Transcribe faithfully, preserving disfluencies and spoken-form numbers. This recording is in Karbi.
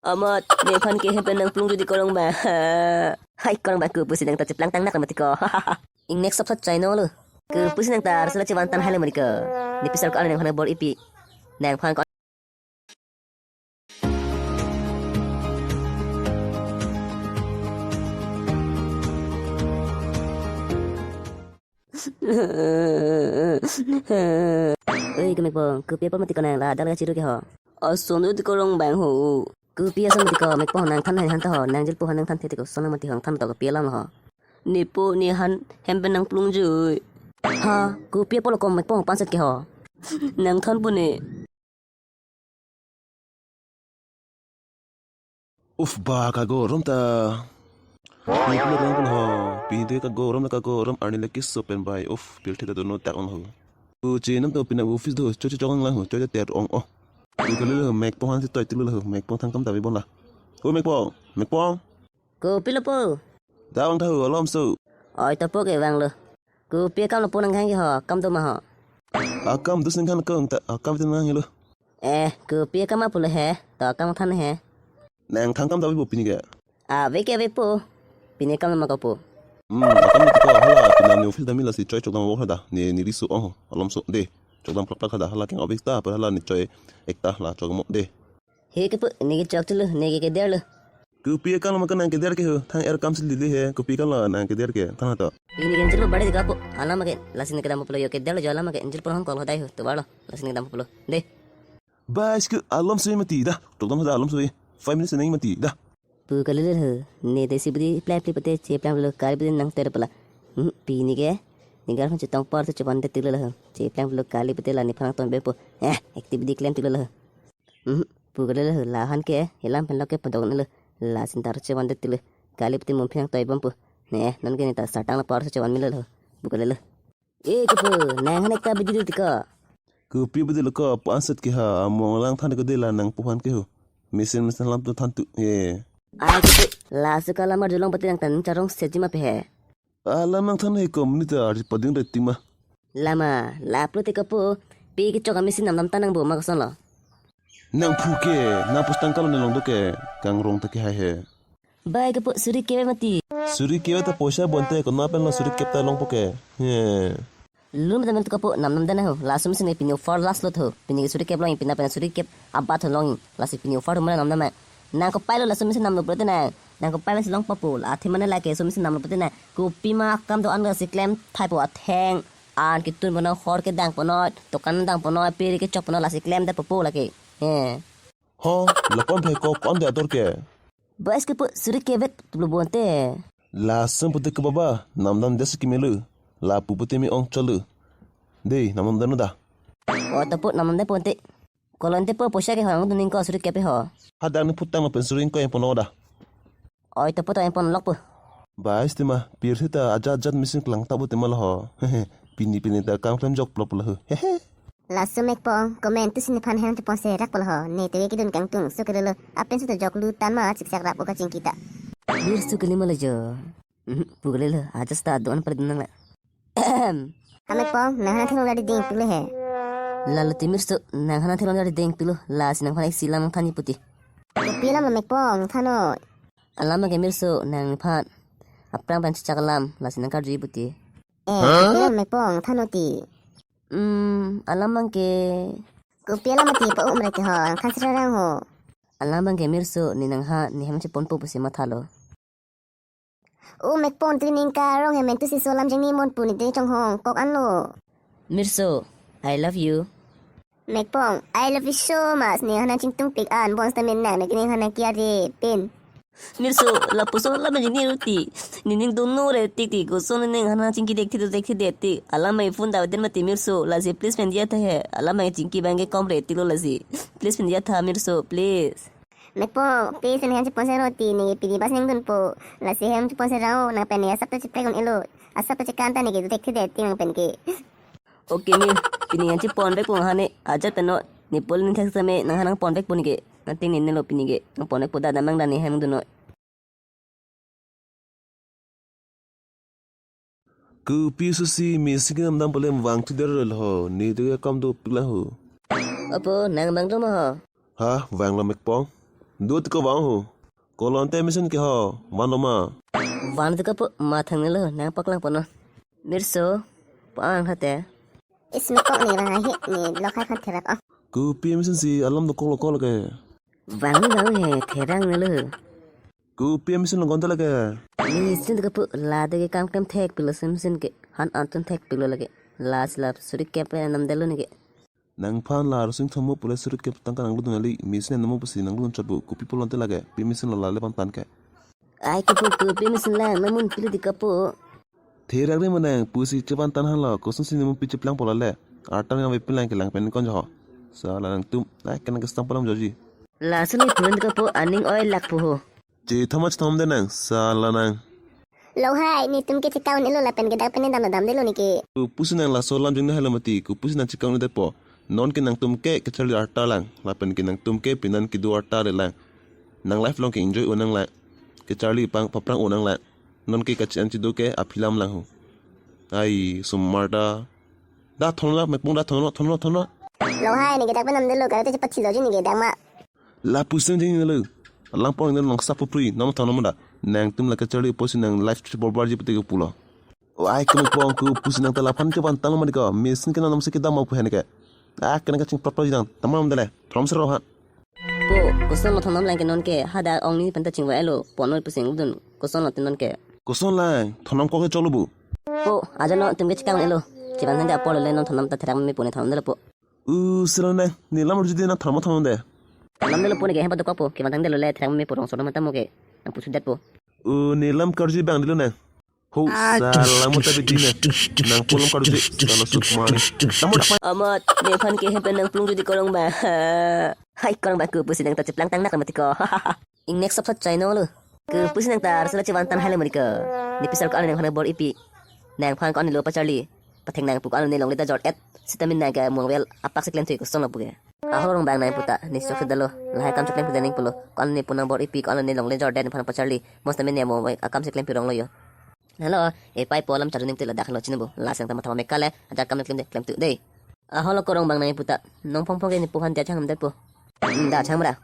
Amat, nephan ke hem pen nangplung jodi korong ba. Hai korong ba, kopusi nang ta cheplang tang nak mati ko. Ingnek sop sop chai no lo. Kopusi nang ta arsala chevan tan hai lo mati ko. Nepi sar ko nangphan bor ipi. Nangphan ko. Oi, kemekpo, kopi apor mati ko nang, la dak la chiru ke ho. Ason do ti korong bang ho. Kopi ason mati ko, mekpo nangthan hai han ta ho, nang jilpo han nangthan the ti ko, son mati ho nangthan to kopi alam ho. Nepo, ne han hem pen nangplung jui. Ha, kopi apor lo ko mekpo pansat ke ho. Nangthan pu ne. Uf ba kagorom ta. Ni pula rang pun ho. Pini de kagorom la kagorom arni lagi sopen bai. Uf, pil theta dono tak ong ho. Ku chinam to pina office do choche chong lang ho. Choche ter ong oh. Ku kali lo mekpo han si toi tilu lo ho. Mekpo thang kam tabi bon la. Ku mekpo, mekpo. Kopi lo po? Da vang thahu alom so. Oi to po ke vang lo. Kopi akam lo po nang khang ke ho, akam do ma ho. Akam dus nang khang kong ta akam tin nang lo. Eh, kopi akam apo lo he, to akam than he. Nangthan kam tabi po pini ke. Ave ke ave po. Pini akam ma ko po. Hmm, akam ni ko hala pina ni office dami la si choi chokdam wok hada. Ni ni risu ong alom so de. Chokdam plak plak hada hala keng office ta pa hala ni choi ekta la chok mo de. He kepu, ne ke chok chulu, ne ke keder lo. Kopi akam lo ma ke nang keder ke ho, thang er kam si lili he, kopi akam lo nang keder ke, thang to. Pini ke jilpo bade dika po, alam ke, lasi ne kedam pulo yo keder lo jo alam ke, jilpo hong kol hodai ho, to balo, lasi ne kedam pulo. De. Bas ke alom sui mati da, chokdam da alom sui, five minutes nang mati da. Pu kali lo ho, ne te si budi plan pli pate, cheplang lo, kali budi nang ter pala. Hmm, pini ke, ne girlfriend chetong por to chevan de tilu lo ho, cheplang lo, kali pate la nephan tong be po. Eh, activity claim tilu lo ho. Hmm, pu kali lo ho, la han ke, helam pen lo ke padong lo, la sintar chevan de tilu, kali pati mum phiang toi bom pu. Ne, non ke ne ta sartang lo por chevan milo lo, pu kali lo. Eh, kepu, nang han ekta bidi ti ko. Kopi bidi lo ko, pansat ke ha, among lang than ko de la nangphan ke ho. Mesen mesen lam to than tu, eh. Ai kepu, la su ka lamar julong pati nangthan charong seji ma pe he. Alam nangthan he kom ni ta arji pading re tima. Lama, la plo te kepu, pi kechok amesen namdam ta nang bo ma koson lo. Nangphu ke, nang pustang kalo ne long do ke, kangrong ta ke hai he. Bai kepu suri keve mati. Suri keve ta poisa bonte ko na pen lo suri kep ta long po ke. He. Lun ta mel tu kepu namdam ta nang ho, laso mesen pini offer last lo tho. Pini ke suri kep long, pina pen suri kep abat long. Lasi pini offer mana namdam ma. Nang kopai lo laso mesen namlo pute nang. Nang kopai mesen long papu. Athe mana lake so mesen namlo pute nang. Kopi ma akam do-an si klem thai po atheng. An kitun pono, hor kedang pono, dokan dang pono, piri kechok pono, lasi klem ta papu lake. He. Ho, lapon phai ko kon de ador ke. Bas kepu suri keve tublo bonte. Laso pute ke baba, namdam des ke melu. Lapu pute mi ong cholu. De, namdam danu da. O to pu namdam de ponte. Kolon te po poisa ke hong duning ko suri keve ho. Hadang ni putang lo pen suri ko yang pono da. Oi to po to yang pon lok po. Bas tima, pir sita ajat ajat mesen klang ta bo tima lo ho. Pini pini ta kang klem jok plop lo ho. Hehe. Laso mekpong, comment tu si nephan hem tu ponse rak polo ho, ne te kidun kangtung, so kelolo, apen so to jok lu tan ma, chiksak rap oka chingki ta. Mir su kali ma lo jo. Mhm, pu kelolo, aja sta doan per dunang la. Ahem. Ha mekpong, nang hana thinglong dari ding pilo he. Lalo ti mir su, nang hana thinglong dari ding pilo, lasi nangphan isi lam than ni puti. Kopi alam lo mekpong, than noi. Alam ke mir su, nangphan. Aphrang pen chak alam, lasi nangkarju puti. Eh, kopi alam mekpong, than noi ti. Hmm, alam abang ke. Kopi alam mati pa umre ke ho, nangthan sirarang ho. Alam abang ke mir su, ne nang ha, ne hem chepon po pusi mathalo. O mekpong, tri ningka rong hem entu si so alam jengni mon pu ne te chonghong, kok anlo. Mir su, I love you. Mekpong, I love you so much, ne hana chingtung pik an, bons tamen nang, ne hana kia re, pen. Mir su, lapuson la mani ni ruti. Nining dono re tik tik, koson nining hana chingki dek thi do dek thi dek tik. Alam mai phone daw den mati mir su, lasi please pen dia tha he. Alam mai chingki abang ke kom re tik lo lasi. Please pen dia tha mir su, please. Mekpong, please ne hem chepon se roti, ne pini bas neng dun po. Lasi hem chepon se rao, nang pen ne asap ta cheprek un elo. Asap ta chekan ta ne ke do dek thi dek tik nang pen ke. Okay mir, pini ngan chepon bek pung hane, ajat pen no, ne pol ni thak same, nang hanang pon bek pun ke, nang ting ni ne lo pini ke, nang pon bek pu da damang dan ni hem dun noi. Kopi susi mesi ke namdam polem vang tu der lo ho, ne tu ke kam do pila ho. Apo, nang bang do ma ho? Ha, vang lo mekpong. Dut ko vang ho. Kolonte mesen ke ho, van lo ma? Van tu kapu ma thang nelo, nangpaklangpo non. Mirso, pa ang hate. Isme kok ni vang ahi, ni lokhai khan therak o. Kopi mesen si alam dokok lo kok lo ke. Vang ni vang he, therang nelo. Kopi mesen lo gonta lake. Mesen tu kapu, la de ke kam kam thek pilo mesen ke. Han antun thek pilo lake. La sila suri kep namdelo ne ke. Nangphan la rosing thomo pule suri kep tangka nanglu dun ali. Mesen namo pusi nanglu dun chotbu. Kopi pulote lake. Pi mesen lo lale pan tan ke. Ai kapu, kopi mesen lang, namun pilo di kapu. Therak ri manang, pusi chevan tan halo, kosonsi namun pi cheplangpo lale. Arta nang ave pilang kelang pen konjo ho. Sala nangtum, ai kenang kesang palam joji. Lason ni pulun kapu aning oi lakpo ho. Chethom chethom de nang, sala nang. Lo hai, netum ke chekau nelo lapen ke dak pen damlo damdelo ne ke. Kopusi nang laso lam jeng na halo mati, kopusi nang chekau ne depo. Non ke nangtum ke kacharli arta lang, lapen ke nangtum ke pinan kedo arta re lang. Nang life long ke enjoy unang lang. Kacharli pang paprang unang lang. Non ke kachi-an chido ke aphi lam lang ho. Ai, sumar ta. Da thon la, mekpong da thon lo, thon lo, thon lo. Lo hai, ne ke dak pen damdelo, kare te chepat thilo ji ne ke dak ma. Lapuson jeng lo. Alang pon nang sa pupri, nom thon nom da. Nangtum la kacharli pusi nang life borbar ji pute ke pulo. O ai kemekpong kopusi nang ta laphan chevan tan lo mati ko. Mesen ke nang nom si kedam ma pu hen ke. Ah, kenang kaching prap prap ji nang. Tamam dele. Thon sero ha. Po, koson lo thon nom lang ke non ke, hadak ong ni pen ta chingvai lo, pon noi pusing dun, koson lo te non ke. Koson lang, thon nom kok ke cholo bu. Po, aja no, tum ke chekang elo. Chevan thang de apor le non thon nom ta therak me po ne thon nom delo po. U, selo nang, ne lam arju de nang thon nom thon nom de. Thon nom delo po ne ke, hepa dokok po, chevan thang de lo le therak me po rong so nom ta mo ke, nang pusu det po. U, ne lam karju bang delo nang. Ho, ah, sala mo ta bidi na. Nang pulang kadu si, sala sukma. Tamo dak. Amat, nephan ke hepen nang pulang jodi korong ba. Hai korong ba kopusi nang ta cheplang tang nak mati ko. Ing next sop sat chai no lo. Kopusi nang ta arsala chevan tan hai le mari ko. Ni pisar ko anu nangphan bor-ipi. Nangphan ko anu lo pacharli. Patheng nangpu ko anu ne longle ta jor et. Sitamin nang ke muang vel apak si klem thui koson lo pu ke. Ahorong bang nang puta, ni sok sedalo. Lahai kam si klem pu dening pulo. Ko anu ne pu nang bor-ipi, ko anu ne longle jor det nephan pacharli. Mos tamin ne mo akam si klem pi rong lo yo. Hello, e pai po alam charju ning te ladak lo chinibo. Lasang tama tama mekale, ajak kam klem de, klem tu dei. Aholo korong bang nai puta. Nong phong phong ke ne puhan dia chang dei po. Hmm, da chang bra.